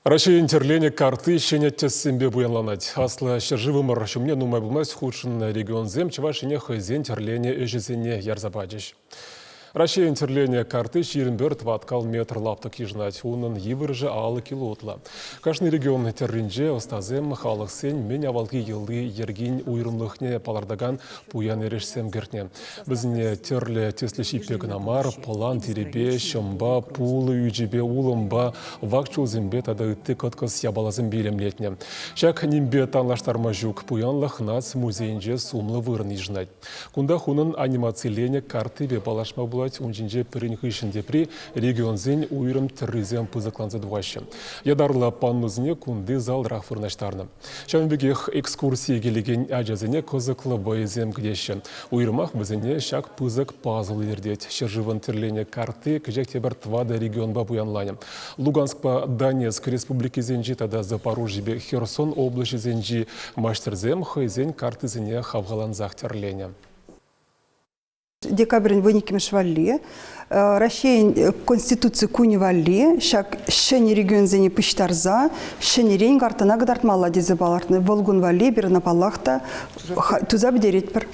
Раҫҫейӗн тӗрленӗ карти ҫӗнӗ тӗссемпе пуянланать. Аслӑ ҫӗршывӑмӑр ҫумне нумай пулмасть хутшӑннӑ регионсем Чӑваш Ене хӑйсен тӗрленӗ ӗҫӗсене ярса пачӗҫ. Раҫҫейӗн тӗрленӗ карти 21 тӑваткал метр лаптӑк йышӑнать. Унӑн йывӑрӑшӗ 50 кило ытла. Кашни регион тӗрринче ӑстасем халӑхсен мӗн авалхи йӑли-йӗркин уйрӑмлӑхне палӑртакан пуян эрешсем кӗртнӗ. Вӗсене тӗрлӗ тӗслӗ ҫиппе кӑна мар, пӑлан тирӗпе, ҫӑмпа, пулӑ ӳчӗпе, улӑмпа, вак чулсемпе тата ытти кӑткӑс япаласемпе илемлетнӗ. Ҫак нимпе танлаштарма ҫук пуянлӑх наци музейӗнче сумлӑ вырӑн йышӑнать. Кунтах унӑн анимациленӗ карттипе паллашма пулать, ун ҫинче пӗрин хыҫҫӑн тепри регионсен уйрӑм тӗррисем пысӑкланса тухаҫҫӗ. Ятарлӑ панносене кунти залрах вырнаҫтарнӑ. Ҫавӑн пекех экскурсие килекен ачасене кӑсӑклӑ вӑйӑсем кӗтеҫҫӗ. Уйрӑмах вӗсене ҫак пысӑк пазл илӗртет. Ҫӗршывӑн тӗрленӗ картти кӗҫех тепӗр тӑватӑ регионпа пуянланӗ. Луганскпа Донецк республикисенчи тата Запорожьепе Херсон облаҫӗсенчи маҫтӑрсем хӑйсен карттисене хавхалансах тӗрленӗ. Декабрӗн 12-мӗш валли Раҫҫейӗн Конституци кунӗ валли ҫак ҫӗнӗ регионсене пуҫтарса ҫӗнӗрен карттӑна кӑтартмалла тесе палӑртнӑ. Вӑл кун валли эпир ӑна паллах та туса пӗтеретпӗр.